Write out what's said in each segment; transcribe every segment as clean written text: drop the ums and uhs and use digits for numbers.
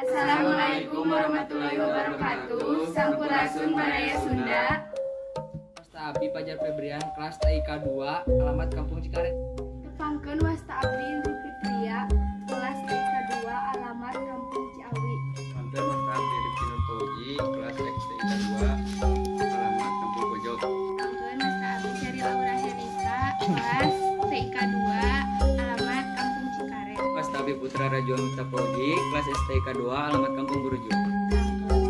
Assalamualaikum warahmatullahi wabarakatuh. Sampurasun Baraya Sunda. Wasta Abdi Pajar Febrian, kelas TIK 2, alamat Kampung Cikaret. Tepangkeun wasta abdi Indri Fitria, kelas TIK 2, alamat Kampung Ciawi. Tepangkeun wasta abdi Rifki Nur Fauzi, kelas STIK 2, alamat Kampung Pojok. Tepangkeun wasta abdi Sheryl Aura Herika, kelas TIK 2, alamat Kampung Cikaret. Wasta abdi Putra Rajuan Mustafauji, kelas STIK 2, alamat Kampung Buruju.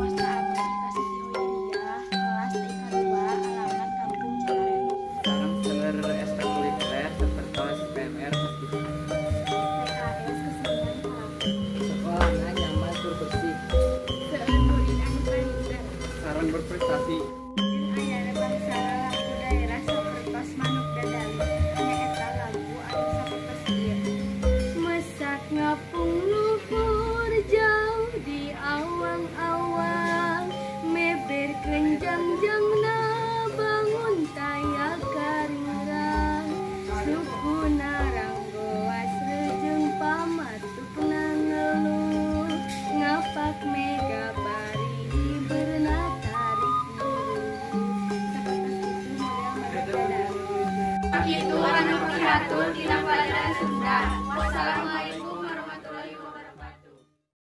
Wasta abdi Siti Hoiriyah, kelas TIK 2, alamat Kampung Cikaret. Sareng seueur ekstrakurikuler sapertos PMR Masjid. PKS Kesenian Karakter. Sekolahna nyaman tur bersih. Seueur murid anu palinter. Sareng berprestasi. Jeung ayana bangsana lagu daerah sapertos Manuk Dadali. Nyaeta lagu anu sapertos ieu. Mesak ngapung luhur jauh di awang-awang, meber kenjang-jangna bangun taya karingrang, suku naranggoas rejeung pamatukna ngeluh, ngapak mega bari hiberna tarik buru. Sapertos kitu model Manuk Dadali. Kitu anu pihatur dina palajaran Sunda. Wassalamualaikum.